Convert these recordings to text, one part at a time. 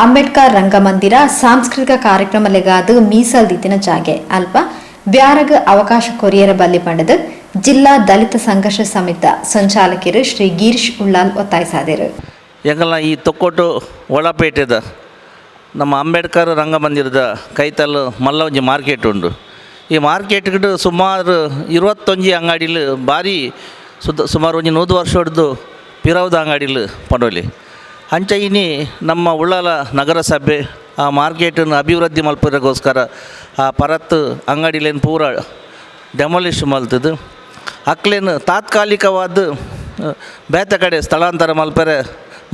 Ambedkar Rangamandira ಸಾಂಸ್ಕೃತಿಕ ಕಾರ್ಯಕ್ರಮಲೆಗಾದ್ ಮೀಸಲ್ ದಿತ್ತಿನ ಜಾಗೆ ಅಲ್ಪ ಬ್ಯಾರಗ್ ಅವಕಾಶ ಕೊರಿಯರ ಬಲ್ಲಿ ಪಂಡದು ಜಿಲ್ಲಾ ದಲಿತ ಸಂಘರ್ಷ ಸಮಿತ ಸಂಚಾಲಕರು ಶ್ರೀ ಗಿರೀಶ್ ಉಳ್ಳಾಲ್ ಒತ್ತಾಯಿಸಾದರು. ಎಂಕಲ್ನ ಈ ತೊಕ್ಕೊಟ್ಟು ಒಳಪೇಟೆದ ನಮ್ಮ ಅಂಬೇಡ್ಕರ್ ರಂಗಮಂದಿರದ ಕೈತಲ್ ಮಲ್ಲ ಒಂಜಿ ಮಾರ್ಕೆಟ್ ಉಂಡು. ಈ ಮಾರ್ಕೆಟ್ಡ್ ಸುಮಾರು 21 ಅಂಗಡಿಲು ಬಾರಿ ಸುದ ಸುಮಾರು ಒಂಜಿ 100 ವರ್ಷಡ್ದು ಪಿರವುದ ಅಂಗಡಿಲು ಪಡೋಲಿ. ಅಂಚ ಇನಿ ನಮ್ಮ ಉಳ್ಳಾಲ ನಗರಸಭೆ ಆ ಮಾರ್ಕೆಟನ್ನು ಅಭಿವೃದ್ಧಿ ಮಲ್ಪರೆಗೋಸ್ಕರ ಆ ಪರತ್ತು ಅಂಗಡಿಲೇನು ಪೂರ ಡೆಮೊಲಿಷ್ ಮಲ್ತದು ಅಕ್ಲೇನು ತಾತ್ಕಾಲಿಕವಾದ ಬೇತೆ ಕಡೆ ಸ್ಥಳಾಂತರ ಮಲ್ಪರೆ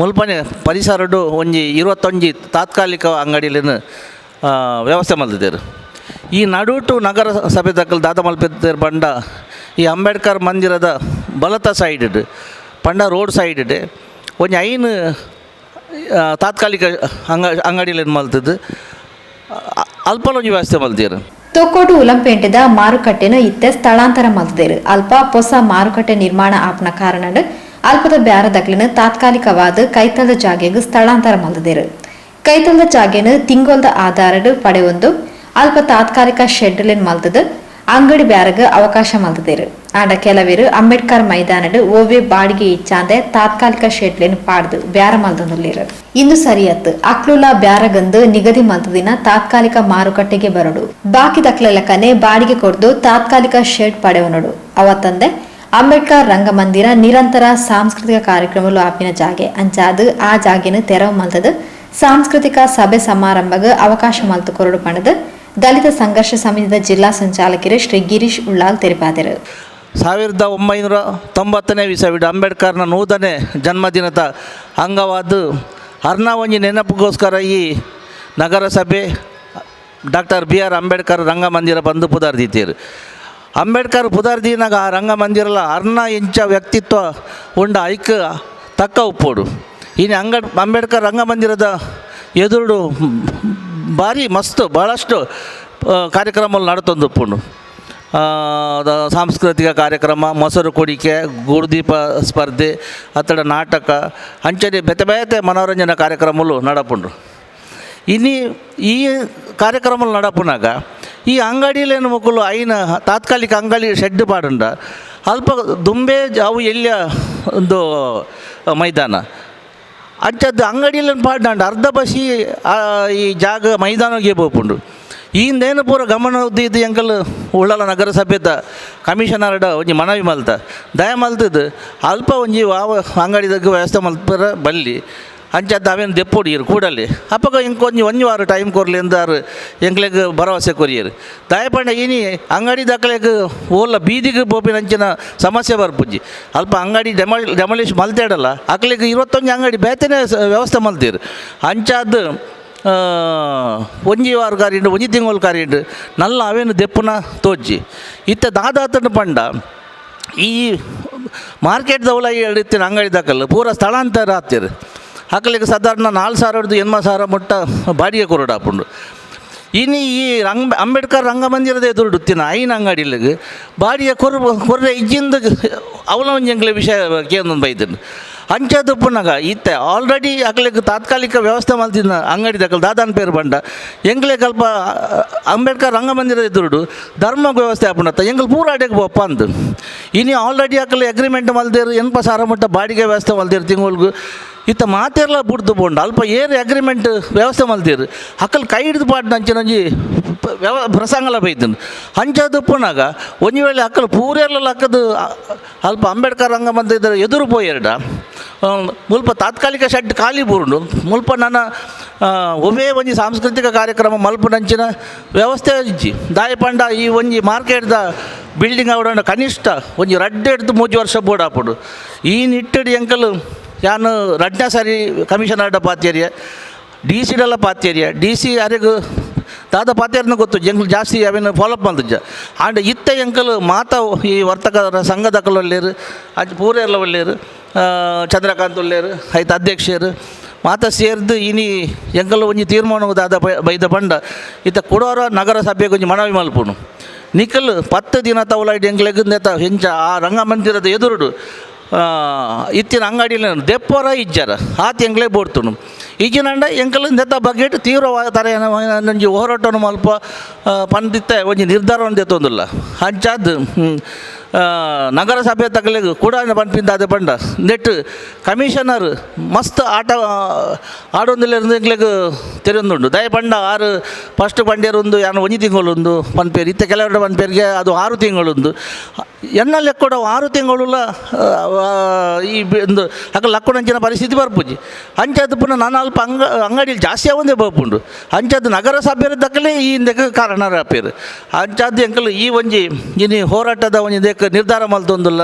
ಮುಲ್ಪನೆ ಪರಿಸರಡು ಒಂಜಿ 21 ತಾತ್ಕಾಲಿಕ ಅಂಗಡಿಲೇನು ವ್ಯವಸ್ಥೆ ಮಲ್ತಿದ್ದೇರು. ಈ ನಡುಟು ನಗರ ಸಭೆ ದಕ್ಕಲ್ ದಾದ ಮಲ್ಪೆತ್ತೇರು ಪಂಡ ಈ ಅಂಬೇಡ್ಕರ್ ಮಂದಿರದ ಬಲತ ಸೈಡ್ ಪಂಡ ರೋಡ್ ಸೈಡ್ ಒಂಜಿ 5 ತಾತ್ಕಾಲಿಕ ಅಂಗಡಿಲೇನು ಮಲ್ತದ್ದು ಅಲ್ಪಲ ಒಂಜಿ ವ್ಯವಸ್ಥೆ ಮಲ್ತೀರು. ತೊಕ್ಕೋಟು ಉಲಂಪೇಂಟೆದ ಮಾರುಕಟ್ಟೆನ ಇತ್ತೆ ಸ್ಥಳಾಂತರ ಮಲ್ತದೇರು. ಅಲ್ಪ ಹೊಸ ಮಾರುಕಟ್ಟೆ ನಿರ್ಮಾಣ ಆಪ್ನ ಕಾರಣ ಅಲ್ಪದ ಬ್ಯಾರದಕ್ಲಿನ ತಾತ್ಕಾಲಿಕವಾದ ಕೈತಲ್ದ ಜಾಗೆಗ್ ಸ್ಥಳಾಂತರ ಮಲ್ತದೇರು. ಕೈತಲ್ದ ಜಾಗೆನ ತಿಂಗೊಲ್ದ ಆಧಾರಡ್ ಪಡೆಯೊಂದು ಅಲ್ಪ ತಾತ್ಕಾಲಿಕ ಶೆಡ್ಲೇನ್ ಮಲ್ತದು ಅಂಗಡಿ ಬ್ಯಾರಗ್ ಅವಕಾಶ ಮಲ್ತದೇರು. ಆಂಡ ಕೆಲವರು ಅಂಬೇಡ್ಕರ್ ಮೈದಾನಡ್ ಓವೆ ಬಾಡಿಗೆ ಇಚ್ಚಾಂದೆ ತಾತ್ಕಾಲಿಕ ಶೆಡ್ಲೇನ್ ಪಾಡ್ದು ಬ್ಯಾರ ಮಲ್ತೊಂದುಲ್ಲೆರ್. ಇಂದು ಸರಿಯತ್ತು. ಅಕ್ಲುಲ ಬ್ಯಾರಗಂದು ನಿಗದಿ ಮಲ್ತದಿನ ತಾತ್ಕಾಲಿಕ ಮಾರುಕಟ್ಟೆಗೆ ಬರಡು ಬಾಕಿ ದಕ್ಲಲಕನೆ ಬಾಡಿಗೆ ಕೊಡ್ದು ತಾತ್ಕಾಲಿಕ ಶೆಡ್ ಪಡೆವನಡು. ಅವತ್ತಂದೆ ಅಂಬೇಡ್ಕರ್ ರಂಗಮಂದಿರ ನಿರಂತರ ಸಾಂಸ್ಕೃತಿಕ ಕಾರ್ಯಕ್ರಮಗಳು ಆಪಿನ ಜಾಗೆ. ಅಂಚಾದು ಆ ಜಾಗೆನ ತೆರವು ಮಲ್ತದು ಸಾಂಸ್ಕೃತಿಕ ಸಭೆ ಸಮಾರಂಭಗ ಅವಕಾಶ ಮಲ್ತು ಕೊರಡು ಪಣದು ದಲಿತ ಸಂಘರ್ಷ ಸಮಿತಿದ ಜಿಲ್ಲಾ ಸಂಚಾಲಕರು ಶ್ರೀ ಗಿರೀಶ್ ಉಳ್ಳಾಲ್ ತೆರಿಪಾದರು. 1990ನೇ ಇಸವಿಡ್ ಅಂಬೇಡ್ಕರ್ನ 100ನೇ ಜನ್ಮದಿನದ ಅಂಗವಾದ ಅರ್ನ ಒಂಜಿ ನೆನಪಿಗೋಸ್ಕರ ಈ ನಗರಸಭೆ doctor B R Ambedkar Rangamandira ಬಂದು ಪುದರ್ದಿತ್ತೀರು. ಅಂಬೇಡ್ಕರ್ ಪುದರ್ದಿನಾಗ ಆ ರಂಗಮಂದಿರಲ ಅರ್ನ ಇಂಚ ವ್ಯಕ್ತಿತ್ವ ಉಂಡ ಐಕ್ ತಕ್ಕ ಉಪ್ಪೋಡು. ಇನ್ನು ಅಂಬೇಡ್ಕರ್ ರಂಗಮಂದಿರದ ಎದುರುಡು ಭಾರಿ ಮಸ್ತ್ ಭಾಳಷ್ಟು ಕಾರ್ಯಕ್ರಮಗಳು ನಡತೊಂದು ಉಪ್ಪುಂಡು. ಸಾಂಸ್ಕೃತಿಕ ಕಾರ್ಯಕ್ರಮ, ಮೊಸರು ಕುಡಿಕೆ, ಗುರುದೀಪ ಸ್ಪರ್ಧೆ, ಅತ್ತಡ ನಾಟಕ, ಅಂಚನೆ ಬೇತೆ ಬೇತೆ ಮನೋರಂಜನಾ ಕಾರ್ಯಕ್ರಮಗಳು ನಡಪುಂಡು. ಇನಿ ಈ ಕಾರ್ಯಕ್ರಮలు ನಡಪುನಾಗ ಈ ಅಂಗಡಿಲೇನು ಮೊಕುಲು ಐನ ತಾತ್ಕಾಲಿಕ ಅಂಗಡಿ ಶೆಡ್ ಪಾಡುಂಡ ಅಲ್ಪ ದುಂಬೆ ಅವು ಎಲ್ಲಿಯ ಒಂದು ಮೈದಾನ ಅಂಚದ್ದು ಅಂಗಡಿಲೇನು ಪಾಡ್ನಾಂಡ ಅರ್ಧ ಬಸಿ ಈ ಜಾಗ ಮೈದಾನಗೆ ಪೋಪುಂಡು. ಈಂದೇನು ಪೂರ ಗಮನ ಇದು ಎಂಕಲ್ ಉಳ್ಳಾಲ ನಗರಸಭೆದ ಕಮಿಷನರ್ಡ ಒಂಜಿ ಮನವಿ ಮಲ್ತ ದಯ ಮಲ್ತದ್ದು ಅಲ್ಪ ಒಂಜಿ ವಾವ ಅಂಗಡಿದಾಗ ವ್ಯವಸ್ಥೆ ಮಲ್ಪರ ಬಲ್ಲಿ. ಅಂಚದ್ದು ಅವೇನು ದೆಪ್ಪೊಡು ಇರು ಕೂಡಲಿ. ಅಪ್ಪಗ ಇಂಕ ಒಂಜಿ ಒಂಜಿ ವಾರ ಟೈಮ್ ಕೊರ್ಲಿ ಎಂದಾರು ಎಂಕ್ಲೆಗ್ ಭರವಸೆ ಕೊರಿಯರು. ದಯಪಂಡ ಇನಿ ಅಂಗಡಿ ದಾಖಲೆಗ್ ಓಲ ಬೀದಿಗೆ ಪೋಪಿನ ಅಂಚಿನ ಸಮಸ್ಯೆ ಬರ್ಪುಜಿ. ಅಲ್ಪ ಅಂಗಡಿ ಡೆಮೊಲಿಷ್ ಮಲ್ತೇಡಲ್ಲ, ಅಕ್ಲೆಗ್ 21 ಅಂಗಡಿ ಬೇತೆನೆ ವ್ಯವಸ್ಥೆ ಮಲ್ತೀರು. ಅಂಚಾದ್ ಒಂಜಿ ವಾರ ಕಾರಿಂಡು, ಒಂಜಿ ತಿಂಗಳು ಕಾರಿಂಡು ನಲ್ಲ ಅವೇನು ದೆಪ್ಪುನ ತೋಜಿ. ಇತ್ತೆ ದಾದಾತನ ಪಂಡ ಈ ಮಾರ್ಕೆಟ್ದವಲ ಇತ್ತಿನ ಅಂಗಡಿ ದಾಖಲು ಪೂರ ಸ್ಥಳಾಂತರ ಆತಿರು. ಅಕ್ಲೆಗ್ ಸಾಧಾರಣ 4,000 ಹಿಡ್ದು 80,000 ಮುಟ್ಟ ಬಾಡಿಗೆ ಕೊರಡಾಪುಂಡು. ಇನಿ ಈ ಅಂಬೇಡ್ಕರ್ ರಂಗಮಂದಿರದ ಎದುರುಡು ತಿನ್ನ ಐನ ಅಂಗಡಿಲಿಗ್ ಬಾಡಿಗೆ ಕೊರ್ ಕೊರ್ರೆ ಇಜ್ಜಿಂದ ಅವನ ಒಂಜಿ ಎಂಕ್ಲೆ ವಿಷಯ ಕೇಂದೊಂದು ಬೈದನು. ಅಂಚದ ಉಪ್ಪುನಗ ಇತ್ತೆ ಆಲ್ರೆಡಿ ಅಕ್ಲೆಗ್ ತಾತ್ಕಾಲಿಕ ವ್ಯವಸ್ಥೆ ಮಲ್ತಿನ ಅಂಗಡಿ ದಕಲ್ ದಾದಾನ್ ಪೇರು ಬಂಡ ಎಂಕ್ಲೆ ಕಲ್ಪ ಅಂಬೇಡ್ಕರ್ ರಂಗಮಂದಿರದ ಎದುರುಡು ಧರ್ಮ ವ್ಯವಸ್ಥೆ ಆಪುಂಡತ್ತ ಎಂಕಲ್ ಪೂರ ಅಡೆಗ್ ಪೋಪ ಅಂದ್. ಇನಿ ಆಲ್ರೆಡಿ ಅಕ್ಲೆ ಅಗ್ರಿಮೆಂಟ್ ಮಲ್ದೇರು, 80,000 ಮುಟ್ಟ ಬಾಡಿಗೆ ವ್ಯವಸ್ಥೆ ಮಲ್ದೇರು ತಿಂಗಳ್ಗು. ಇತ್ತ ಮಾತೆರ್ಲ ಬುಡ್ದು ಪೋಂಡ ಅಲ್ಪ ಏರ್ ಅಗ್ರಿಮೆಂಟ್ ವ್ಯವಸ್ಥೆ ಮಲ್ತೀರು ಅಕಲ್ ಕೈ ಹಿಡಿದು ಪಾಡ್ನ ಅಂಚಿನ ಒಂಜಿ ಪ್ರಸಂಗಲ ಬೈತನು. ಅಂಚಾದ್ ಉಪ್ಪುನಾಗ ಒಂಜಿ ವೇಳೆ ಅಕ್ಕಲು ಪೂರೆರ್ಲ ಅಕ್ಕದು ಅಲ್ಪ ಅಂಬೇಡ್ಕರ್ ರಂಗಮಂದಿರದ ಎದುರು ಪೋಯೆರ್ಡ ಮುಲ್ಪ ತಾತ್ಕಾಲಿಕ ಶೆಡ್ ಖಾಲಿ ಬೂರುಂಡು. ಮುಲ್ಪ ನನ ಒವ್ವೇ ಒಂಜಿ ಸಾಂಸ್ಕೃತಿಕ ಕಾರ್ಯಕ್ರಮ ಮಲ್ಪುನಂಚಿನ ವ್ಯವಸ್ಥೆ ಇಜ್ಜಿ. ದಾಯ ಪಂಡ ಈ ಒಂಜಿ ಮಾರ್ಕೆಟ್ದ ಬಿಲ್ಡಿಂಗ್ ಅವಡ ಕನಿಷ್ಠ ಒಂಜಿ ರಡ್ಡೆ ಹಿಡ್ದು 3 ವರ್ಷ ಬೋರ್ಡ್ ಆಪುಂಡು. ಈ ನಿಟ್ಟೆಡ್ ಎಂಕಲ್ ಯಾನ್ ರಡ್ಡ ಸಾರಿ ಕಮಿಷನರ್ಡ ಪಾತೇರಿಯ, ಡಿ ಸಿಡೆಲ್ಲ ಪಾತೇರಿಯ. ಡಿ ಸಿ ಯಾರಿಗೂ ದಾದ ಪಾತೇರ್ನ ಗೊತ್ತು, ಎಂಕಲ್ ಜಾಸ್ತಿ ಅವೇನು ಫಾಲೋಅಪ್ ಮಲ್ತಿಜ್ಜ. ಆಂಡ ಇತ್ತೆ ಎಂಕಲ್ ಮಾತ ಈ ವರ್ತಕರ ಸಂಘದಕಲು ಒಲ್ಲೇರು, ಅಂಚ ಪೂರೆರ್ಲ ಒಲ್ಲೇರು, ಚಂದ್ರಕಾಂತ್ ಒಲ್ಲೇರು, ಐತ ಅಧ್ಯಕ್ಷರು ಮಾತ ಸೇರ್ದು ಇನಿ ಎಂಕಲ್ ಒಂಜಿ ತೀರ್ಮಾನ ದಾದ ಬೈದ ಪಂಡ ಇತ್ತ ಕುಡೋರ ನಗರ ಸಭೆಗೆ ಒಂಜಿ ಮನವಿ ಮಲ್ಪುನು. ನಿಕಲ್ 10 ದಿನ ತವಲಾಯ್ಡ್ ಎಂಕ್ಲೆಗ್ ನೆತ ಎಂಚ ಆ ರಂಗಮಂದಿರದ ಎದುರುಡು ಇತ್ತಿನ ಅಂಗಡಿಲಿ ದೆಪ್ಪರ ಇಜ್ಜಾರ ಆತ ಎಂಕ್ಲೆ ಬೋಡ್ತುನು. ಈಜಿನಂಡ ಎಂಕಲ್ ನೆತ್ತ ಬಗೆಟ್ ತೀವ್ರವಾದ ತರೆಯನ ಒಂಜಿ ಹೋರಾಟವನ್ನು ಮಲ್ಪ ಪಂದಿತ್ತೆ ಒಂಜಿ ನಿರ್ಧಾರವನ್ನು ದೆತ್ತೊಂದುಲ್ಲ. ಅಂಚಾದ್ ನಗರಸಭೆ ತಗಲಿಗೆ ಕೂಡ ಪನ್ಪಿಂದಾದ ಪಂಡ ನೆಟ್ ಕಮಿಷನರ್ ಮಸ್ತ್ ಆಟ ಆಡೊಂದುಲ್ಲೆರ್ ಎಂಕ್ಲೆಗ್ ತೆರಿಯೊಂದುಂಡು. ದಯ ಪಂಡ ಆರು ಫಸ್ಟ್ ಪಂಡ್ಯರ್ ಉಂದು ಯಾನ್ ಒಂಜಿ ತಿಂಗಳುಂದು ಪನ್ಪೇರು, ಇತ್ತೆ ಕೆಲವೆರಡು ಪನ್ಪೇರಿಗೆ ಅದು 6 ತಿಂಗಳುಂದು. ಎನ್ನ ಲೆಕ್ಕೊಡು 6 ತಿಂಗಳುಲ ಈ ಉಂದು ಅಕಲ್ ಲಕ್ಕುನಂಚಿನ ಪರಿಸ್ಥಿತಿ ಬರ್ಪುಜಿ. ಅಂಚಾದ್ ಪುನಃ ನನ ಅಲ್ಪ ಅಂಗಡಿಲಿ ಜಾಸ್ತಿ ಆವೊಂದೇ ಬರ್ಪುಂಡು. ಅಂಚಾದ್ ನಗರಸಭೆ ದಕ್ಕಲೆ ಈ ಇಂದೆಕ್ ಕಾರಣರಾಪೆರ್. ಅಂಚಾದ್ ಎಂಕಲ್ ಈ ಒಂಜಿ ಇನಿ ಹೋರಾಟದ ಒಂಜಿ ದೇಕ್ ನಿರ್ಧಾರ ಮಲ್ತೊಂದುಲ್ಲ.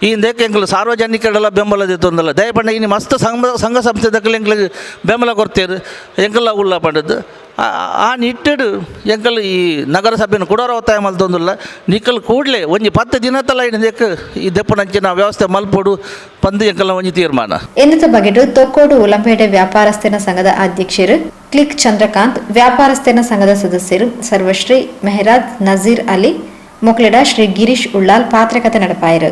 ಈ ಇಂದೆಕ್ ಎಂಕಲ್ ಸಾರ್ವಜನಿಕರೆಲ್ಲ ಬೆಂಬಲ ದೆತ್ತೊಂದುಲ್ಲ. ದಯಪಂಡ ಇನಿ ಮಸ್ತ್ ಸಂಘ ಸಂಘ ಸಂಸ್ಥೆ ದಕ್ಕಲೆ ಎಂಕ್ಲೆಗ್ ಬೆಂಬಲ ಕೊರ್ತೆರ್, ಎಂಕಲ್ಲ ಉಲ್ಲ ಪಂಡದ್ದು. ಆ ಆ ನಿಟ್ಟಿಡ್ ಎಂಕಲ್ ಈ ನಗರಸಭೆಯನ್ನು ಕುಡೋರ ಒತ್ತಾಯ ಮಲ್ತೊಂದುಲ್ಲ. ನಿಕಲ್ ಕೂಡಲೇ ಒಂಜಿ 10 ದಿನತಲ ಇದಕ್ಕೆ ಈ ದೆಪ್ಪುನಂಚಿನ ವ್ಯವಸ್ಥೆ ಮಲ್ಪೊಡು ಪಂದ್ ಎಂಕಲ್ನ ಒಂಜಿ ತೀರ್ಮಾನ. ಎನ್ನತ ಬಗೆಟ್ ತೊಕ್ಕೋಡು ಉಲಂಪೇಟೆ ವ್ಯಾಪಾರಸ್ಥನ ಸಂಘದ ಅಧ್ಯಕ್ಷರು ಕ್ಲಿಕ್ ಚಂದ್ರಕಾಂತ್, ವ್ಯಾಪಾರಸ್ಥನ ಸಂಘದ ಸದಸ್ಯರು ಸರ್ವಶ್ರೀ ಮೆಹರಾಜ್, ನಜೀರ್ ಅಲಿ ಮೊಕ್ಲೆಡ ಶ್ರೀ ಗಿರೀಶ್ ಉಳ್ಳಾಲ್ ಪಾತ್ರಕತೆ ನಡಪಾಯರು.